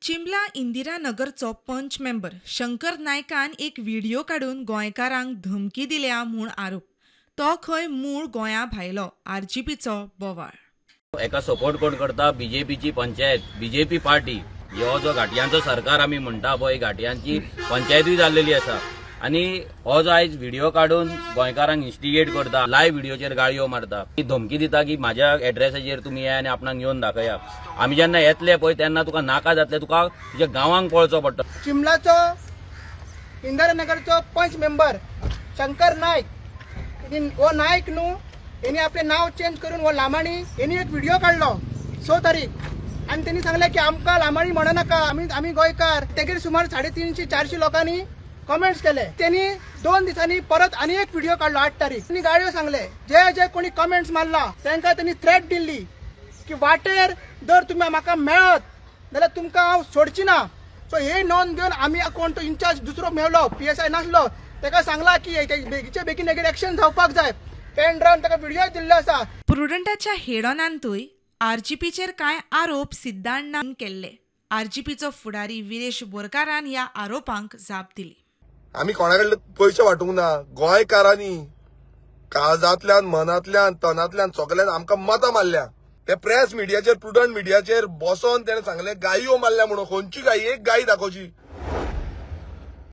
चिंबला इंदिरा नगरचो पंच मेंबर शंकर नायकान एक व्हिडिओ काडून गोंयकारांक धमकी दिल्या म्हूण आरोप. तो खंय मूळ गोंया भायलो. आरजीपीचो बोवाळ. एका सपोर्ट कोण करता? बीजेपीची पंचायत, बीजेपी पार्टी. हो जो घाटयांचो सरकार आमी म्हणटा पळय, घाटयांची पंचायतूय जाल्लेली आसा. आनी हो जो आयज व्हिडिओ काडून गोंयकारांक इन्स्टिगेट करता, लायव्ह व्हिडिओचेर गाळयो मारता, धमकी दिता की म्हाज्या एड्रेसाचेर तुमी येया आनी आपणाक येवन दाखया. आमी जेन्ना येतले पळय तेन्ना तुका नाका जातले, तुका तुज्या गांवांक पळचो पडटा. चिंबलाचो इंदिरानगरचो पंच मेंबर शंकर नायक, हो नायक न्हू, हेणी आपलें नांव चेंज करून हो लामाणी हेणी एक व्हिडिओ काडलो 6 तारीख आनी तेणी सांगलें की आमकां लामाणी म्हणनाका, आमी गोंयकार. तेगेर सुमार 350-400 लोकांनी कमेंट्स केले. तेणी 2 दिसांनी परत आनी एक व्हिडिओ काडलो 8 तारीख. तेणी गाळयो सांगले, जे जे कोणी कमेंट्स मारला तांकां तेणी थ्रेट दिल्ली की वाटेर जर तुमी म्हाका मेळत जाल्यार तुमकां हांव सोडची ना. सो हे नोंद घेवन आमी कोण तो इन्चार्ज दुसरो मेवलो, PSI नासलो, ताका सांगला की बेगीचे बेगीन हेगेर एक्शन जावपाक जाय. पेन ड्रायव्ह ताका व्हिडिओ दिल्लो आसा. प्रुडंटाच्या हेडॉनांतूय आरजीपीचेर कांय आरोप सिद्धांतान केल्ले. आरजीपीचो फुडारी विरेश बोरकारान ह्या आरोपांक जाप दिली. आमी कोणा कडले पयशे वांटूंक ना. गोंयकारांनी काळजांतल्यान, मनांतल्यान, तनांतल्यान सगळ्यान आमकां मतां मारल्या. ते प्रेस मिडियाचेर, प्रुडंट मिडियाचेर बसोन तेणें सांगलें गाययो मारल्या म्हणून. खंयची गाय? एक गाय दाखोवची.